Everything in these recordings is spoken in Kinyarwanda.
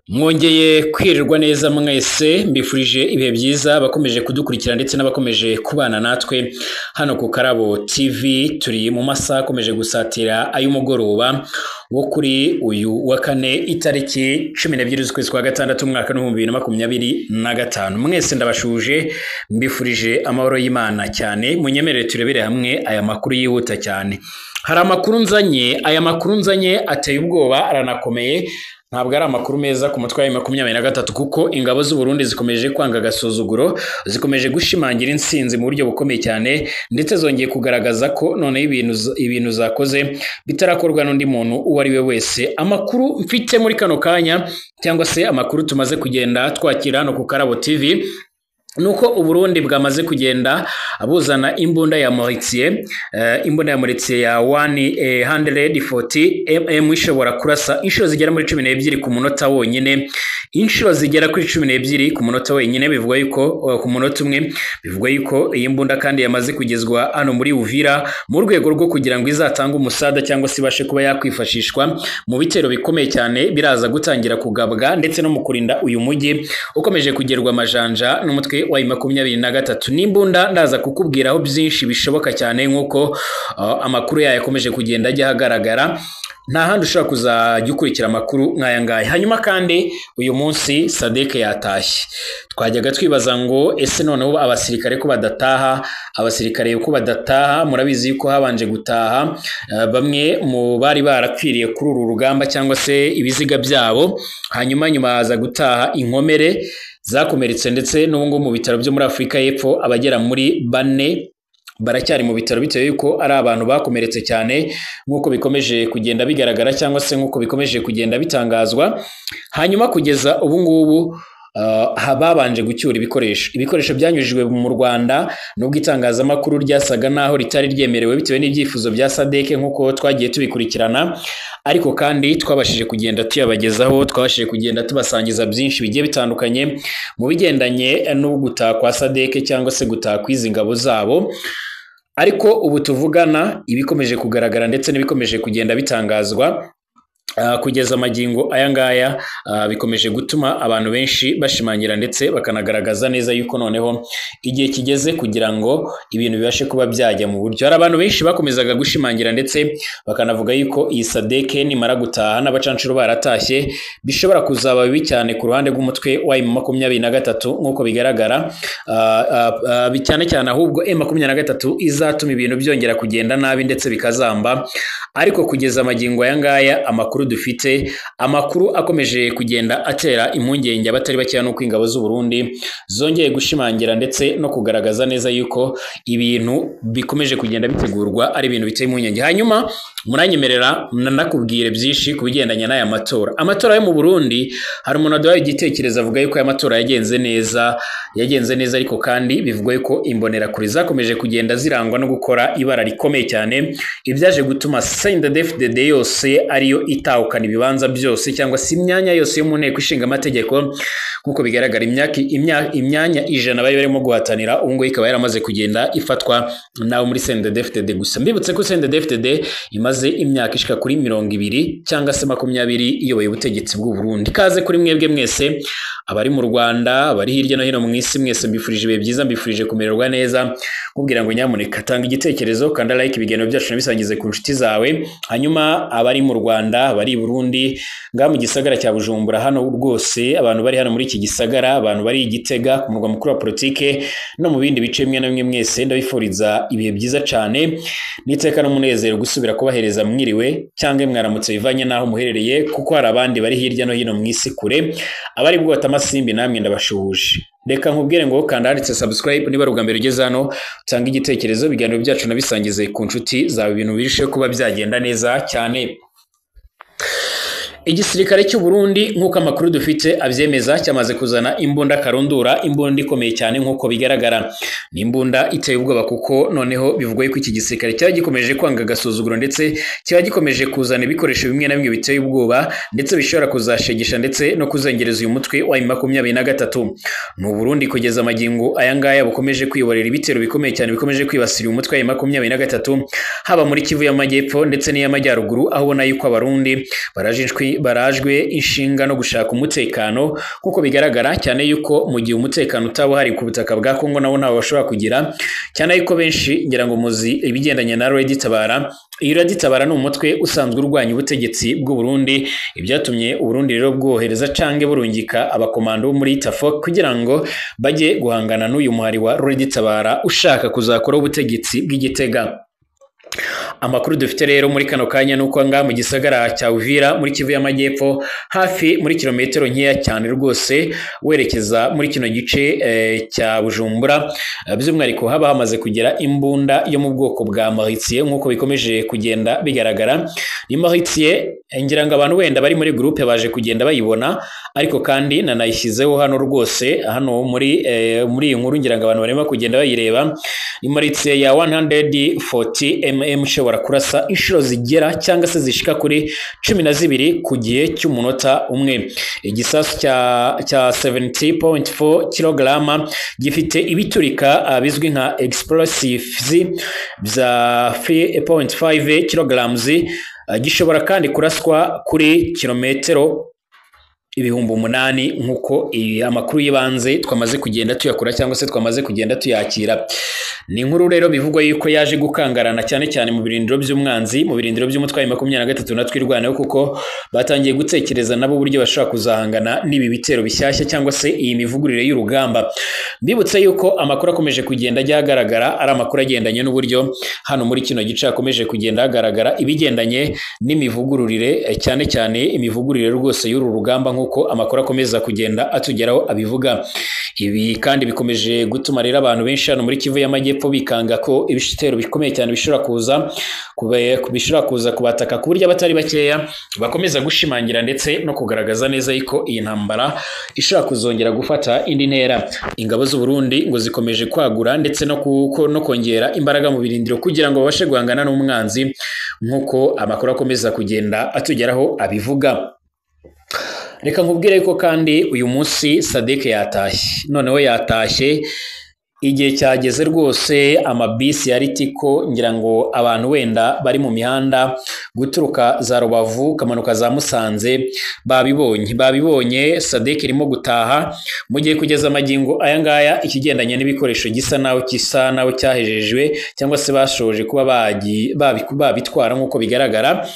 Mwongeye kwirirwa neza mwese, mbifurije ibihe byiza abakomeje kudukurikira ndetse n'abakomeje kubana natwe hano ku Karabo TV. Turi mu masaha akomeje gusatira ay'umugoroba wo kuri uyu wa kane, itariki 12 z'ukwezi kwa gatandatu, umwaka 2025. Mwese ndabashuje, mbifurije amahoro y'Imana cyane. Munyemerere turebere hamwe aya makuru yihuta cyane. Hari amakuru nzanye, aya makuru nzanye ateye ubwoba, aranakomeye. Ntabwo ari amakuru meza ku mutwe wa 23, kuko ingabo z'u Burundi zikomeje kwanga agasuzuguro, zikomeje gushimangira intsinzi mu buryo bukomeye cyane, ndetse zongeye kugaragaza ko noneho ibintu zakoze bitarakorwa n'undi muntu uwo ari we wese. Amakuru mfite muri kano kanya, cyangwa se amakuru tumaze kugenda twakira hano ku Karabo TV, nuko Uburundi bwamaze kugenda buzana imbunda ya Mortier, imbunda ya Mortier ya 140 mm ishobora kurasa inshuro zigera muri 12 ku munota wonyine, inshuro zigera kuri 12 ku munota wenyine. Bivugwa yuko ku munota umwe, bivugwa yuko iyi mbunda kandi yamaze kugezwa hano muri Uvira mu rwego rwo kugira ngo izatange umusada cyangwa se ibashe kuba yakwifashishwa mu bitero bikomeye cyane biraza gutangira kugabwa, ndetse no mu kurinda uyu mujyi ukomeje kugerwa amajanja n'umutwe wa 23. N'imbunda ndaza kukubwiraho byinshi bishoboka cyane, nk'uko amakuru yayo akomeje kugenda ajya ahagaragara. Nta handi ushobora kuzajya ukurikira amakuru nk'aya ngaya. Hanyuma kandi uyu munsi SADC yatashye. Twajyaga twibaza ngo ese noneho abasirikare ko badataha, abasirikare ko badataha. Murabizi yuko habanje gutaha bamwe mu bari barapfiriye kuri uru rugamba cyangwa se ibiziga byabo, hanyuma nyuma haza gutaha inkomere zakomeretse, ndetse n'ubu ngubu mu bitaro byo muri Afurika y'Epfo abagera muri 4 baracyari mu bitaro, bitewe yuko ari abantu bakomeretse cyane, nk'uko bikomeje kugenda bigaragara cyangwa se nk'uko bikomeje kugenda bitangazwa. Hanyuma kugeza ubu ngubu babanje gucyura ibikoresho byanyujijwe mu Rwanda, nubwo itangazamakuru ryasaga naho ritari ryemerewe bitewe n'ibyifuzo bya SADC nk'uko twagiye tubikurikirana, ariko kandi twabashije kugenda tuyabagezaho, twabashije kugenda tubasangiza byinshi bigiye bitandukanye mu bigendanye no gutaha kwa SADC cyangwa se gutaha kw'izi ngabo zabo. Ariko ubu tuvugana ibikomeje kugaragara ndetse n'ibikomeje kugenda bitangazwa kugeza amagingo aya ngaya, bikomeje gutuma abantu benshi bashimangira ndetse bakanagaragaza neza yuko noneho igihe kigeze kugira ngo ibintu bibashe kuba byajya mu buryo. Hari abantu benshi bakomezaga gushimangira ndetse bakanavuga yuko iyi SADC nimara gutaha n'abacanshuro baratashye, bishobora kuzaba bibi cyane ku ruhande rw'umutwe wa M23, nk'uko bigaragara cyane cyane ahubwo M23 izatuma ibintu byongera kugenda nabi ndetse bikazamba. Ariko kugeza amagingo aya ngaya, amakuru dufite, amakuru akomeje kugenda atera impungenge abatari bakeya, nuko ingabo z'u Burundi zongeye gushimangira ndetse no kugaragaza neza yuko ibintu bikomeje kugenda bitegurwa ari ibintu biteye impungenge. Hanyuma muranyemerera nanakubwire byinshi ku bigendanye n'aya matora. Amatora yo mu Burundi, hari umuntu aduhaye igitekerezo avuga yuko aya matora yagenze neza, yagenze neza, ariko kandi bivugwa yuko imbonerakure zakomeje kugenda zirangwa no gukora ibara rikomeye cyane, ibyaje gutuma CNDD-FDD yose ariyo itahukana ibibanza byose cyangwa se imyanya yose yo mu nteko ishinga amategeko. Nk'uko bigaragara, imyanya 100 bari barimo guhatanira ubu ngubu ikaba yaramaze kugenda ifatwa nawe muri CNDD-FDD gusa. Mbibutse ko CNDD-FDD imaze imyaka ishika kuri 20 cyangwa se 20 iyoboye ubutegetsi bw'u Burundi. Ikaze kuri mwebwe mwese abari mu Rwanda, abari hirya no hino mu isi, mwese mbifurije ibihe byiza, mbifurije kumererwa neza. Nkubwira ngo nyamuneka tanga igitekerezo, kanda like, ibiganiro byacu nabisangize ku nshuti zawe. Hanyuma abari mu Rwanda, abari i Burundi, ngaha mu gisagara cya Bujumbura hano rwose, abantu bari hano muri iki gisagara, abantu bari i Gitega ku murwa mukuru wa politike no mu bindi bice bimwe na bimwe, mwese ndabifuriza ibihe byiza cyane n'iteka n'umunezero gusubira kubahereza mwiriwe cyangwa mwaramutse bivanye naho muherereye, kuko hari abandi bari hirya no hino mu isi kure, abari bwota amasimbi namwe ndabashuhuje. Reka nkubwire ngo kanda handitse subscribe niba ari mbere ugeze hano, utanga igitekerezo, ibiganiro byacu nabisangize ku nshuti zawe, ibintu birusheho kuba byagenda neza cyane. Igisirikare cy'u Burundi nk'uko amakuru dufite abyemeza, cyamaze kuzana imbunda karundura, imbunda ikomeye cyane nk'uko bigaragara. Ni imbunda iteye ubwoba, kuko noneho bivugwa yuko iki gisirikare cyaba gikomeje kwanga agasuzuguro, ndetse cyaba gikomeje kuzana ibikoresho bimwe na bimwe biteye ubwoba, ndetse bishobora kuzashegesha ndetse no kuzengereza uyu mutwe wa M23. Ni Burundi kugeza amagingo aya ngaya bukomeje kwiyorera ibitero bikomeye cyane bikomeje kwibasira uyu mutwe wa M23, haba muri Kivu y'Amajyepfo ndetse n'iy'Amajyaruguru, aho ubona yuko Abarundi barajinshwe barajwe inshinga no gushaka umutekano, kuko bigaragara cyane yuko mu gihe umutekano utaba uhari ku butaka bwa Kongo nabo ntawe bashobora kugira, cyane yuko benshi ngira ngo muzi ibigendanye na Red Tabara. Iyi Red Tabara ni umutwe usanzwe urwanya ubutegetsi bw'u Burundi, ibyatumye u Burundi rero bwohereza canke burungika abakomando bo muri Tafok kugira ngo bajye guhangana n'uyu muhari wa Red Tabara ushaka kuzakora ubutegetsi bw'Igitega. Amakuru dufite rero muri kano kanya nuko nga mu gisagara cya Uvira muri Kivu y'Amajyepfo, hafi muri kilometero nkeya cyane rwose werekeza muri kino gice cya Bujumbura, by'umwihariko haba hamaze kugera imbunda yo mu bwoko bwa Mauritier nk'uko bikomeje kugenda bigaragara. Ni Mauritier ngira ngo abantu wenda bari muri groupe baje kugenda bayibona, ariko kandi nanayishyizeho hano rwose hano muri iyi nkuru ngira ngo abantu barimo kugenda bayireba. Ni Mauritier ya 140 mm ishobora kurasa inshuro zigera cyangwa se zishika kuri 12 ku gihe cy'umunota umwe. Igisasu cya 70.4 kg gifite ibiturika bizwi nka explosives bya 3.5 kg, gishobora kandi kuraswa kuri kilometero 8,000 nkuko amakuru y'ibanze twamaze kugenda tuyakura cyangwa se twamaze kugenda tuyakira. Ni inkuru rero bivugwa yuko yaje gukangarana cyane cyane mu birindiro by'umwanzi, mu birindiro by'umutwe wa 23 na Twirwaneho, kuko batangiye gutekereza nabo uburyo bashobora kuzahangana n'ibi bitero bishyashya cyangwa se iyi mivugurire y'urugamba. Mbibutse yuko amakuru akomeje kugenda ajya agaragara ari amakuru agendanye n'uburyo hano muri kino gice akomeje kugenda agaragara ibigendanye n'imivugururire, cyane cyane imivugurire rwose y'uru rugamba nkuko amakuru akomeza kugenda atugeraho abivuga. Ibi kandi bikomeje gutuma rero abantu benshi hano muri Kivu y'Amajyepfo bikanga ko ibitero bikomeye cyane bishobora kuza kubataka, ku buryo abatari bakeya bakomeza gushimangira ndetse no kugaragaza neza yuko iyi ntambara ishobora kuzongera gufata indi ntera. Ingabo z'u Burundi ngo zikomeje kwagura ndetse no kongera imbaraga mu birindiro kugira ngo babashe guhangana n'umwanzi nkuko amakuru akomeza kugenda atugeraho abivuga. Reka nkubwire yuko kandi uyu munsi Sadek yatashye, noneho yatashye igihe cyageze rwose. Amabisi ya Ritiko ngira ngo abantu wenda bari mu mihanda guturuka za Rubavu kamanuka za Musanze babibonye Sadek irimo gutaha, mu gihe kugeza amagingo aya ngaya ikigendanye n'ibikoresho gisa naho cyahejejwe cyangwa se bashoje kuba babitwara nk'uko bigaragara.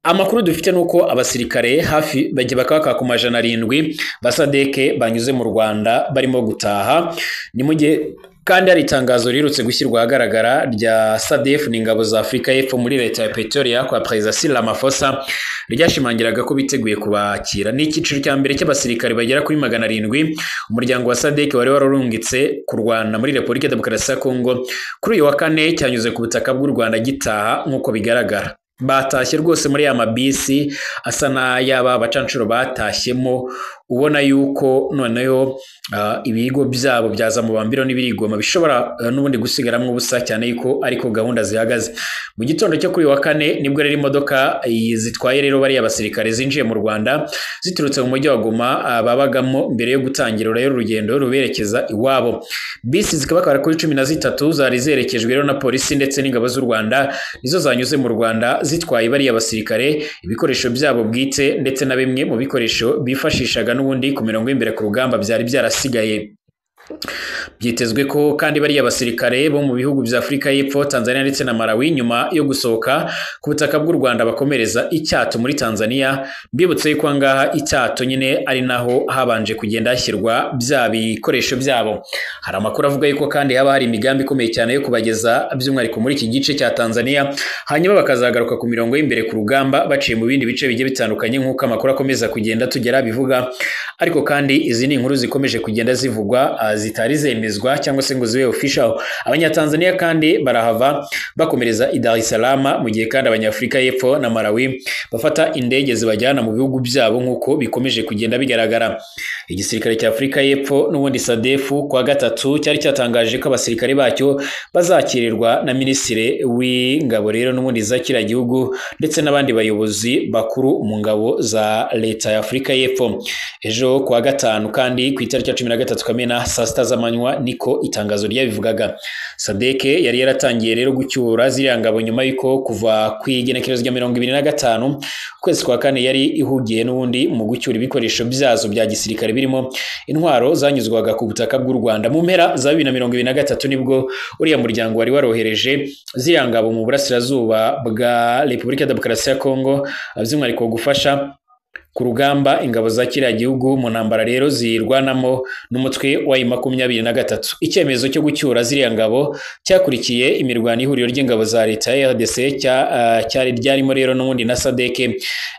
Amakuru dufite nuko abasirikare hafi bajya bakaka ku 700 ba Sadek banyuze mu Rwanda barimo gutaha. Ni mu gihe kandi hari itangazo rirutse gushyirwa ahagaragara rya SADF n'ingabo za Afurika y'Epfo muri leta ya Pretoria kwa Perezida Cyril Ramaphosa ryashimangiraga ko biteguye kubakira. Ni icyiciro cya mbere cy'abasirikare bagera kuri 700 umuryango wa SADC wari wararungitse kurwana muri Repubulika Demokarasi ya Kongo. Kuri uyu wa kane cyanyuze ku butaka bw'u Rwanda gitaha nk'uko bigaragara. Batashye rwose muri ya mabisi asa n'ayaba abacanshuro batashyemo, ubona yuko noneho ibigo byabo byaza mu bambiro n'ibirigoma bishobora n'ubundi gusigaramwo ubusa, cyane yuko ariko gahunda zihagaze. Mu gitondo cyo kuri wa kane nibwo rero imodoka zitwaye rero bariya basirikare zinjiye mu Rwanda ziturutse mu mujyi wa Goma babagamo mbere yo gutangira rero urugendo ruberekeza iwabo. Bisi zikabakara kuri 13 zari zerekejwe rero na polisi ndetse n'ingabo z'u Rwanda, nizo zanyuze mu Rwanda zitwaye bariya basirikare, ibikoresho byabo bwite ndetse na bimwe mu bikoresho bifashishaga n'ubundi ku mirongo y'imbere ku rugamba byari byarasigaye. Byitezwe ko kandi bariya basirikare bo mu bihugu bya Afurika y'Epfo, Tanzania ndetse na Malawi nyuma yo gusohoka ku butaka bw'u Rwanda bakomereza icyato muri Tanzania. Mbibutse yuko ngaha icyato nyine ari naho habanje kugenda hashyirwa bya bikoresho byabo. Hari amakuru avuga yuko kandi haba hari imigambi ikomeye cyane yo kubageza by'umwihariko muri iki gice cya Tanzania, hanyuma bakazagaruka ku mirongo y'imbere ku rugamba baciye mu bindi bice bigiye bitandukanye nk'uko amakuru akomeza kugenda tugera bivuga. Ariko kandi izi ni inkuru zikomeje kugenda zivugwa zitari zemezwa cyangwa se ngo zibe official. Abanyatanzania kandi barahava bakomereza i Dar es Salaam, mu gihe kandi abanyafurika y'Epfo na Malawi bafata indege zibajyana mu bihugu byabo nk'uko bikomeje kugenda bigaragara. Igisirikare cya Afurika y'Epfo n'ubundi SADF kwa gatatu cyari cyatangaje ko abasirikare bacyo bazakirirwa na minisitiri w'ingabo rero n'ubundi za kiriya gihugu ndetse n'abandi bayobozi bakuru mu ngabo za leta ya Afurika y'Epfo. Ejo Ejo kuwa gatanu kandi ku itariki ya 13 Kamena saa 6 z'amanywa niko itangazo ryabivugaga. SADC yari yaratangiye rero gucyura ziriya ngabo nyuma y'uko kuva ku igenekerezo rya 25 ukwezi kwa kane yari ihugiye n'ubundi mu gucyura ibikoresho byazo bya gisirikare birimo intwaro zanyuzwaga ku butaka bw'u Rwanda. Mu mpera za 2023 nibwo uriya muryango wari warohereje ziriya ngabo mu burasirazuba bwa Repubulika ya Demokarasi ya Kongo, by'umwihariko gufasha ku rugamba ingabo za kiriya gihugu mu ntambara rero zirwanamo n'umutwe wa M23. Icyemezo cyo gucyura ziriya ngabo cyakurikiye imirwano ihuriro ry'ingabo za leta ya RDC cyari ryarimo rero n'ubundi na SADC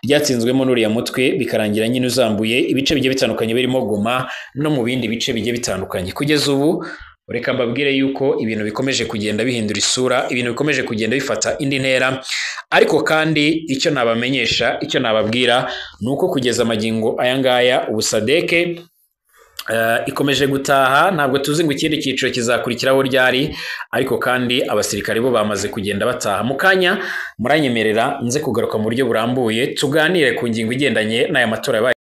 ryatsinzwemo n'uriya mutwe, bikarangira nyine uzambuye ibice bigiye bitandukanye birimo Goma no mu bindi bice bigiye bitandukanye. Kugeza ubu reka mbabwire yuko ibintu bikomeje kugenda bihindura isura, ibintu bikomeje kugenda bifata indi ntera. Ariko kandi icyo nabamenyesha, icyo nababwira ni uko kugeza amagingo aya ngaya ubu SADC ikomeje gutaha. Ntabwo tuzi ngo ikindi cyiciro kizakurikiraho ryari, ariko kandi abasirikare bo bamaze kugenda bataha. Mu kanya muranyemerera nze kugaruka mu buryo burambuye tuganire ku ngingo igendanye n'aya matora yabaye.